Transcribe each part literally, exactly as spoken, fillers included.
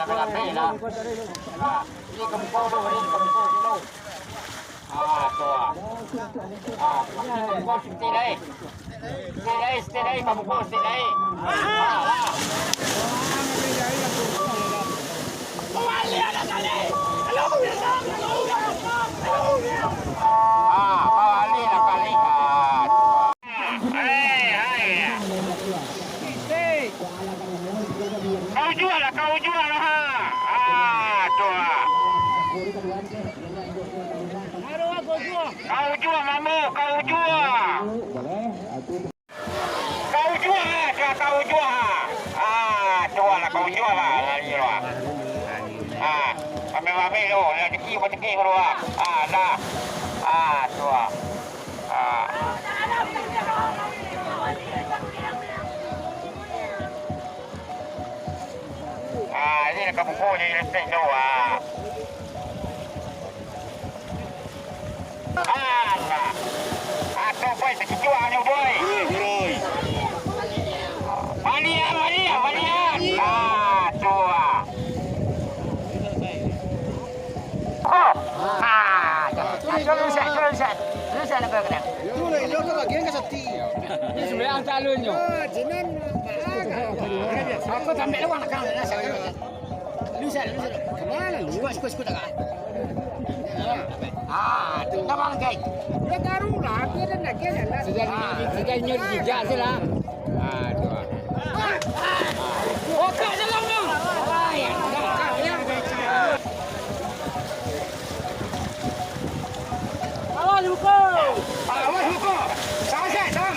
Lambai-lambai lah. Ah, ini kampung tu, ini kampung sini. Ah, tu ah. Ah, ini kampung sini, eh. Sini, sini, kampung sini. Ah, ah. Ah, balik lah kali. Ah, tu ah. Hai, hai. Kau jual lah, kau jual lah, ha. Ah, tu ah. Kau jual, Mambo, kau jual. Kau jual lah, kau jual lah. Ah, tu lah, kau jual lah. Lari lah. Ah, ambil-ambil tu, rezeki, rezeki keluar. Ah, dah. Ah, tu ah. Ah. Ah, ini nak buku ni, letek tu, ah. Alah. Atau boy, terkejut ni, boy. Balian, balian, balian. Ah, tu ah. Oh. Ah, jangan. Turun, turun, Ustaz, turun, Ustaz. Turun, Ustaz, nak kena. Turun, turun, turun, turun, turun. Ini sebenarnya angka alunnya. Ah, jenang. Aku sampai luar nak kena. Lu, Sal, lu, Sal. Kemana lu? Sikut, sikut, sikut, tak, Kak? Ah, tu. Dah bang, Kai. Dah taruh lah, dia dah nak, dia dah nak. Sejak ni, sejak ni dijak je lah. Ah, tu. Oh, Kak, dalam tu. Ah, ya. Dah, Kak, ya. Awas, buka. Awas, buka. Sasak, Sam.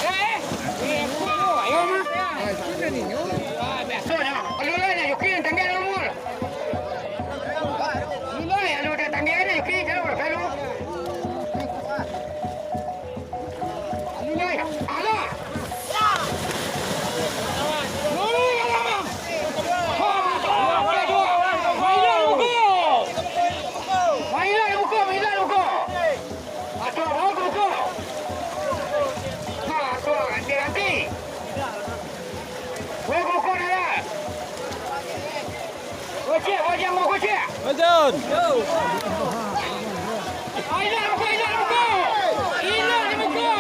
Eh, eh. Eh, buka. Ayo, mah. Ah, itu dah ninyo. Ah, biasa dah. Kalau lain nak Yuki yang tanggal umur. Mulai, kalau dah tanggal ni, Yuki, jangan berlalu. Mulai. Alah. Mulai, alah, Bang. Ha, ha, ha, ha, ha. Mainlah, buka. Mainlah, buka. Mainlah, buka. Aduh, bawa ke buku. Ha, tu, ganti, ganti. Bawa ke buku dah lah. Kocek, kocek, bawa kocek. Betul. Ah, hilang buku, hilang buku. Hilang buku.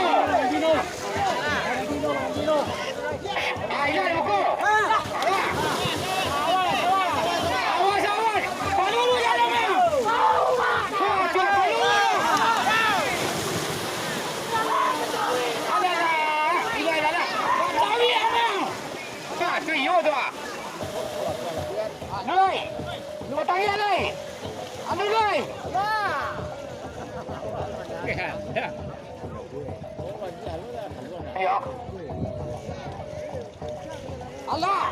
Ayo, buku. Awas, awas. Palulu dalam, Bang. Aduh, palulu. Alah, alah, alah. Tawi, Bang. Nah, tu iyo tu, ah. Nulai. Dua tangan, Nulai. Anu, Nulai. Iyo. Alah.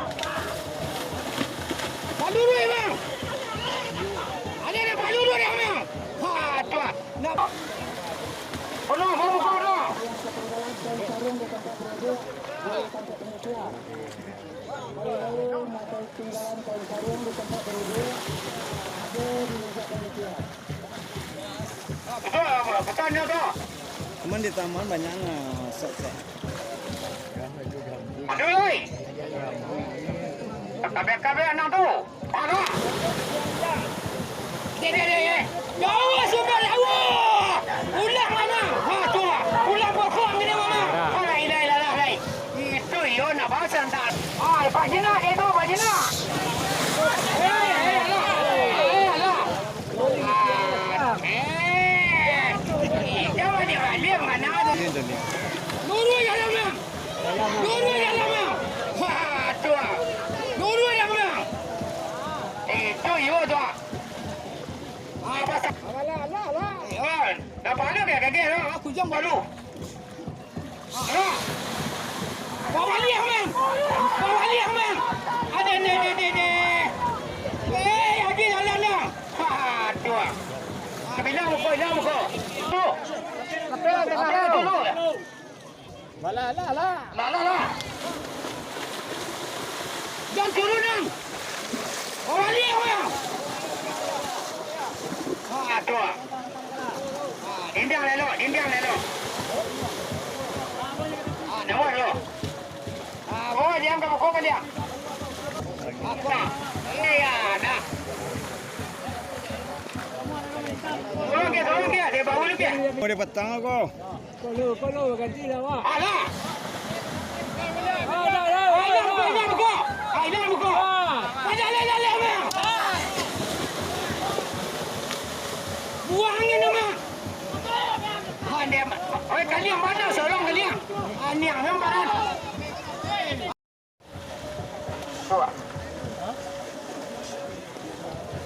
Palulu, Bang. Ada nak palulu dah, Bang. Ha, tu ah. Nak. Penuh, penuh, penuh, penuh. Betul, Bang. Bukannya tu. Cuman di taman banyak, nah, set-set. Aduh, oi. Kabeh-kabeh anak tu. Aduh. Dek, dek, dek, dek. Jauh sudah jauh. Ulang mana? Ha, tu. Ulang pokok ni mana? Ha, la ilaha illallah, lai. Itu iyo nak bahas entah. Ah, Pak Jinak, itu Pak Jinak. Eh, eh, alah. Eh, alah. Eh, jangan balik-balik, mana tu? Lurus jalan, Bang. Lurus jalan, Bang. Wah, tu, ah. Lurus jalan, Bang. Eh, tu, yo, tu, ah. Ah, pasal. Alah, alah, alah. Eh, wan. Dah pahala ke kaki, ah? Aku jam baru. Alah. Bawa baliak, Bang. Bawa baliak, Bang. Ada, ada, ada, ada, ada. Eh, habis jalan dah. Ha, tu ah. Bilang muka, bilang muka. Tu. Apa tu? Alah, alah, alah. Lah, lah, lah. Jan turun, Bang. Bawa baliak, Bang. Ha, tu ah. Dinding lelok, dinding lelok. Ha, nawar lo. Ah, bawa dia angkat pokok dia. Apa? Iya, dah. Tolong ke, tolong ke, dia bawa lu ke? Mau dia petang aku. Kalau, kalau ganti lah, Wak. Alah. Ah, dah, dah, dah, dah. Ayo, buka, ayo, buka. Ah. Ayo, ayo, ayo, ayo, ayo. Buang angin, Mak. Ah, dia, oi, kalian mana? Sorong kalian. Ah, ni yang nampak, kan?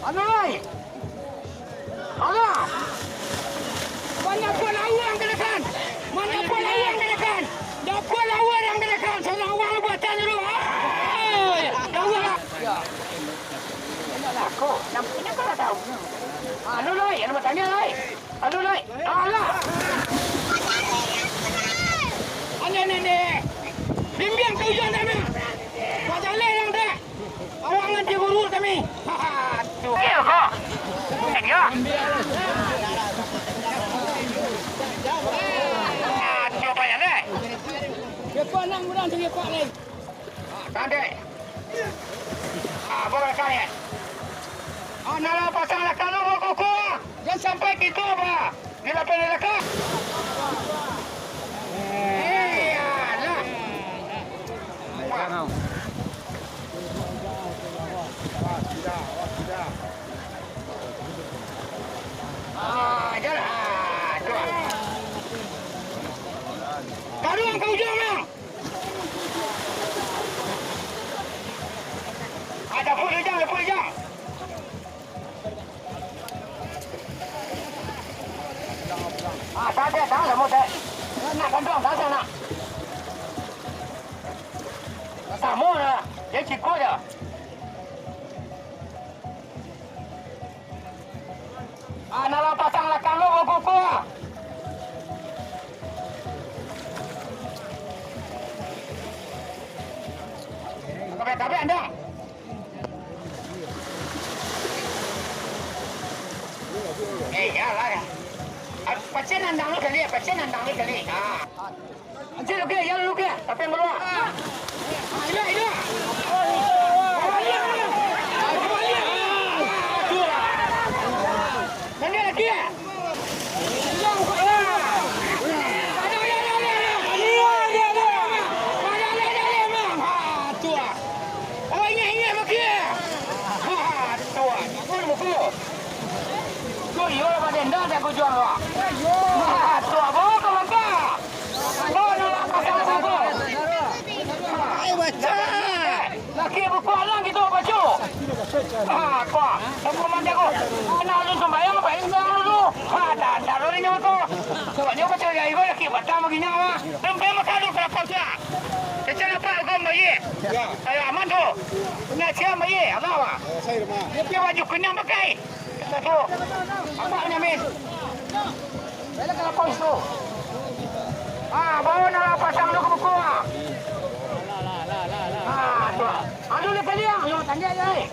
Anu lai. Alah. Mana pun awang kenakan. Mana pun awang kenakan. Dapat awang yang kenakan. Sorang awang buatan dulu. Oi. Awang. Aku, nampak tak tahu. Anu lai, anu batanya lai. Aduh, lai. Alah. Aneh, aneh, aneh. Bimbiang ka ujang dah, Mak. Bajaleh yang dah. Awak ngan cemburu kami. Aduh. Iya, kok. Iya. Aduh, payah deh. Dia kau nak murah tu, dia kau lain. Tandai. Ah, bawa lakang ni. Ah, nala pasang lakang lu, bawa kuku. Jan sampai kito, bah. Di lapangan lakang. Eh, alah. Ah, jalan. Ah, tu. Taruang ka ujang, Bang. Ah, dapur ujang, dapur ujang. Ah, tak ada, tak ada, mau tak. Nak gantung, tak ada nak. Samo lah, dia siko je. Ah, nala pasang lakang lu, bakuku ah. Kabek-kabek andang. Eh, iyalah. Ah, pacen andang lu kali, pacen andang lu kali. Ah. Anjir, oke, ya, lu, oke. Tapi yang keluar. Ah, ini, ini. Kembali, kembali. Ah, tu lah. Mana lagi, ya? Yang keluar. Ada, ada, ada, ada. Ada, ada, ada, ada. Ah, tu lah. Oh, ingat, ingat, lagi, ya. Ah, tu lah. Jangan mukul. Tu iyo lah, Pak Denda, tak kujua, Pak. Ah, tu lah, bawa ke Mekah. Laki buku alang gitu, baco. Ha, ko. Tunggu mandi aku. Anak lu sembahyang, apa yang sembahyang dulu? Ha, dah, dah, lu ni nyawa tu. Sebabnya baca dari aku, laki batang bagi nyawa. Sampai makan lu, berapa siap? Kecil apa, aku bayar. Ya. Ayo, aman tu. Nak siap bayar, apa, apa? Dia punya baju kenyang pakai. Satu. Apa punya, Min? Bela ka lapau situ. Ah, bawa nak pasang dulu ka buku, ah. Ah, tu. Anu, dia kaliang, yang tanya je, eh.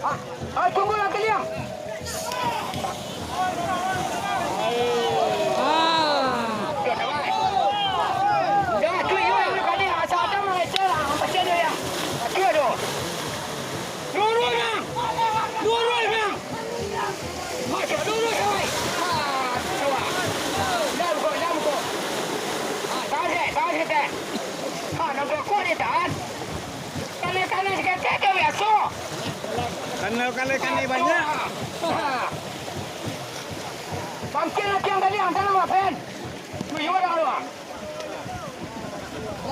Ah, ah, tunggu lah kaliang. Ah. Dah, tu, yo, yang kaliang. Asal ada mengecil, ah, macam tu, ya. Tu, tu. Lurus, Bang! Lurus, Bang! Masuk lurus, oi! Ha, tu, ah. Dah, buka, dah, buka. Ha, tahan sikit, tahan sikit. Ha, nampak kuat dia tahan. Kalau tahan sikit, dia biasa. Kalau, kalau, kalau banyak. Ha. Bangkit lagi yang tadi, yang sana, Bang Fen. Tu, iya, orang luar.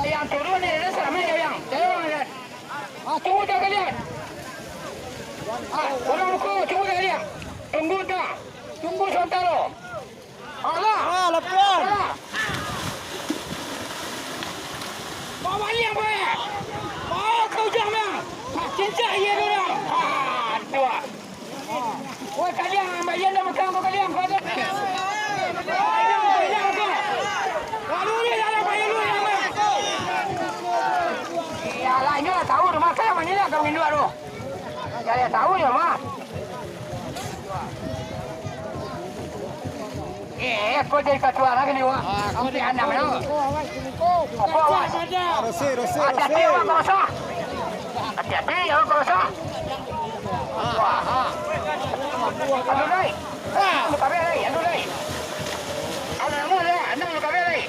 Yang turun ni, dia seramai je, yang. Tengok, Bang Fen. Ah, tunggu dah kalian. Ah, orang buku, tunggu dah kalian. Tunggu dah. Tunggu sementara. Alah. Ah, lepas. Alah. Bawa baliak, bawa. Bawa ke ujung, bang. Ah, cincak ia dia orang. Ah, dua. Woi, kalian, ambil ian dah makan kau kalian, kau ada. Kalian, kalian, kau. Lalu ni dalam payung lu, yang mana? Iyalah, ini lah tahu rumah saya mana ni, kau minum tu. Ya, ya, tahu ya, Mak. Eh, kau jadi ketua lagi ni, Wak. Ah, kau jadi anak ketua. Kau, awak sini, kau. Rosik, rosik, hati-hati, rosik. Awak kau basah. Hati-hati, awak kau basah. Wah. Anu lai. Anu kabeh lai, anu lai. Anu, anu lai, anu kabeh lai.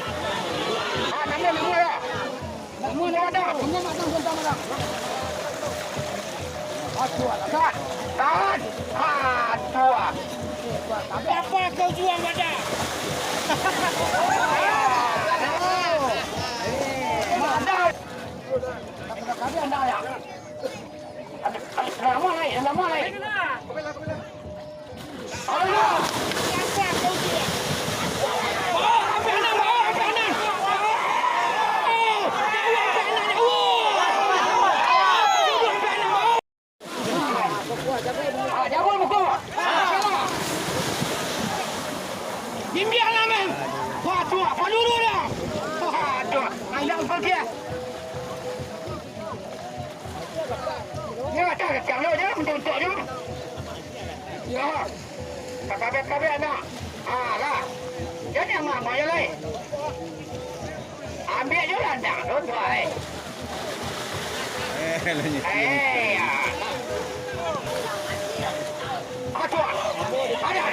Ah, anu, anu lah. Anu, anu ada. Aduh, tahan. Tahan. Aduh. Bapa kau buang badan. Lama lai, lama lai. Jago muko. Imbiak lah, men. Wah, tuak, paluru dah. Wah, tuak. Anak kau dia. Yo, dah, dah, dah, dah, mentuntuk je. Yo. Takabek-kabek anak. Alah. Jadi amak-amak je lai. Ambiak je landang tu, tuai. Eh, lah nyetir. Eh, ya. Aduh. Ada.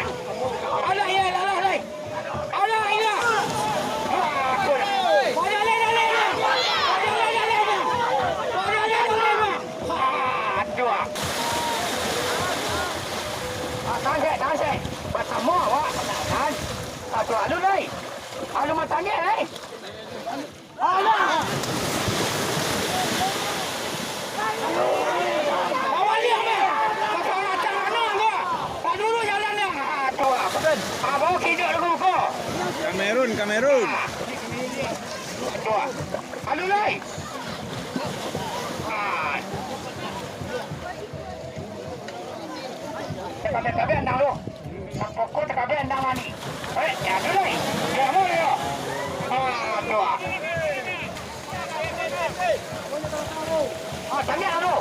Ada, ya, lah, lah, lah. Alah, iya. Aduh. Pada leh, dah leh, dah. Pada leh, dah leh, dah. Pada leh, dah leh, dah. Aduh. Ah, tansek, tansek. Basamo awak, kan? Aduh, alu, lai. Alu, matangik, lai. Alah! Bawaliak, men! Pasal macam mano ko? Pak dulu jalan, yang. Ah, tu, ah. Abang kidok dulu ko. Kamerun, Kamerun. Tu, ah. Alu lai. Ah. Takabek-kabek andang lu. Pokok takabek andang mani. Eh, ya tu lai. Ya, mau dia. Ah, tu, ah. Ah, tangkap lah tu.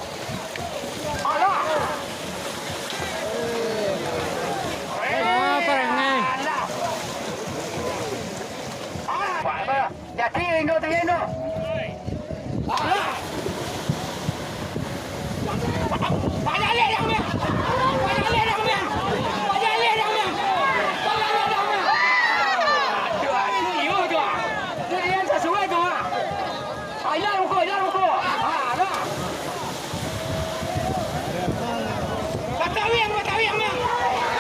Alah. Ah, parang ni. Alah. Ah, apa? Jadi, Indo, tangkap Indo. Alah. Pajaleh dah, Meh! Pajaleh dah, Meh! Pajaleh dah, Meh! Pajaleh dah, Meh! Aduh, aduh, iyo tu, ah. Tu dia sasuai tu, ah. Ah, ilah ruko, ilah ruko. Ah, dah. Batawi ang, Batawi ang, Meh!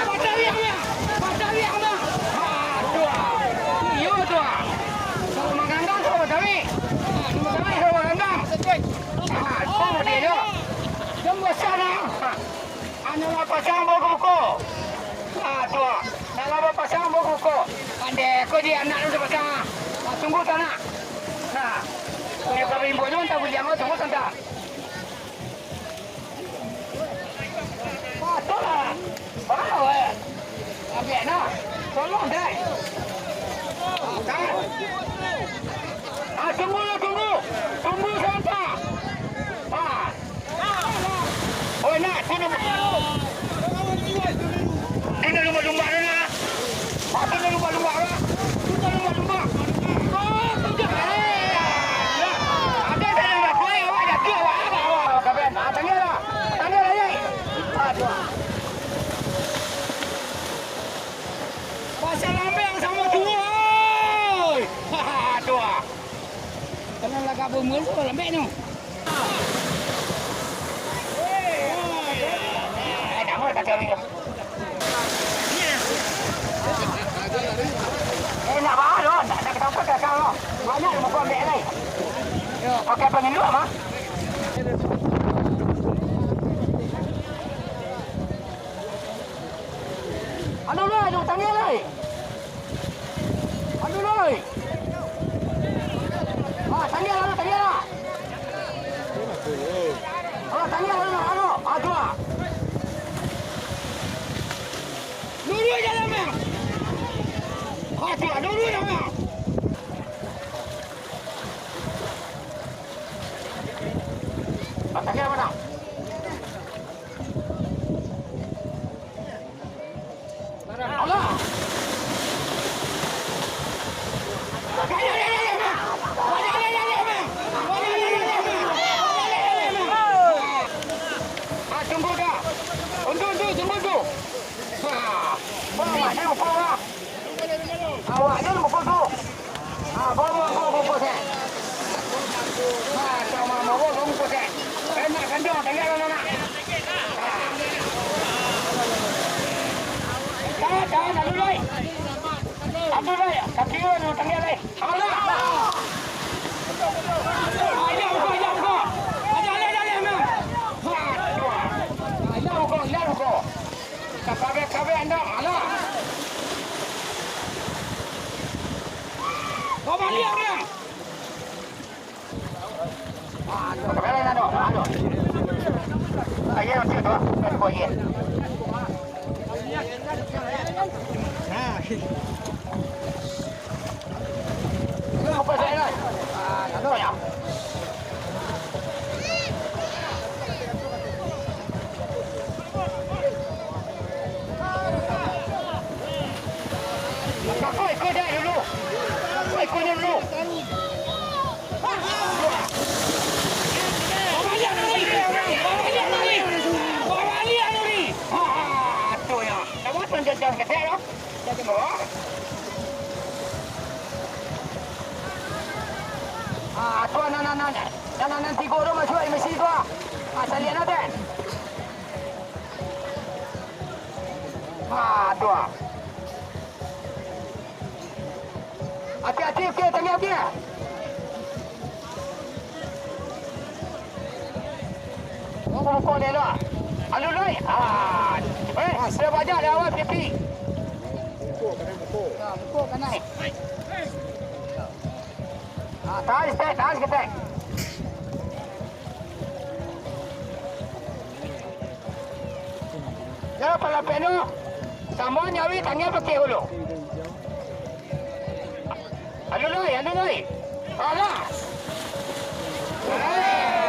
Batawi ang, Meh! Batawi ang, Meh! Ah, tu, ah. Iyo tu, ah. Kalau manganggang, kalau Batawi. Ah, kalau Batawi, kalau manganggang. Ah, tu dia tu. Jam bosan, ah. Anak lah pasang bawa ke buku. Ah, tu, ah. Nak lah pasang bawa ke buku. Pandai ko je anak tu pasang. Ah, tunggu sana. Nah. Tunggu kami imbonyo, entah bujang, tunggu sana. Patut lah. Bawa, eh. Ambil nak. Tolong, dek. Ah, tunggu lah, tunggu. Tunggu sebentar. Ah. Oi, nak, sini. Sini lumba-lumba tu, nak. Apa tu lumba-lumba, nak? Kita lumba-lumba. Oh, sudah. Eh, ya. Ada saya nak kuih, awak jatuh, awak, awak, awak, kawan. Ah, tangga lah. Tangga lah, ye. Aduh. Pasal lambek samo tuo, oi. Aduh. Kalau lagak bumbu tu lambek tu. Eh, nama kata dia? Eh, nak bawa lo, nak, nak kata apa kakak lo? Banyak lo muka ambil ni. Pakai penginduk apa? Anu lai, anu tangga lai. Anu lai. Ah, tangga lah, tangga lah. Ah, tangga lah, anu, anu. Ah, dua. Lurus jalan, Bang. Ah, dua, lurus jalan, Bang. Ah, tangga mana? Aduh, lai. Aduh, lai. Kaki lu, lu tengah, lai. Alah. Ayo, buka, ayo, buka. Ayo, ayo, ayo, ayo, ayo. Aduh. Ayo, buka, ayo, buka. Kabek-kabek, anak. Alah. Kau balik, orang. Iko, iko, dah dulu. Iko, iko, dah dulu. Babaliak, Nuri! Babaliak, Nuri! Babaliak, Nuri! Ha, ha, tu yo. Lawan panjang-panjang ketek, yo. Ah, tu nan, nan, nan, nan, nan, nan tigo tu masuak Messi tu, ah. Ah, salian tu, kan? Ah, tu, ah. Ati-ati, okey, tangih, okey. Buka-buka elok. Alun, Lui. Ah. Eh, sudah banyak dah awal pipi. Buka kanai, buka. Ah, buka kanai. Ah, tahan, Stek, tahan, Stek. Yo, palapeh tu. Samo nyawi tangih pakai hulu. Alun, Lui, alun, Lui. Alah. Eh,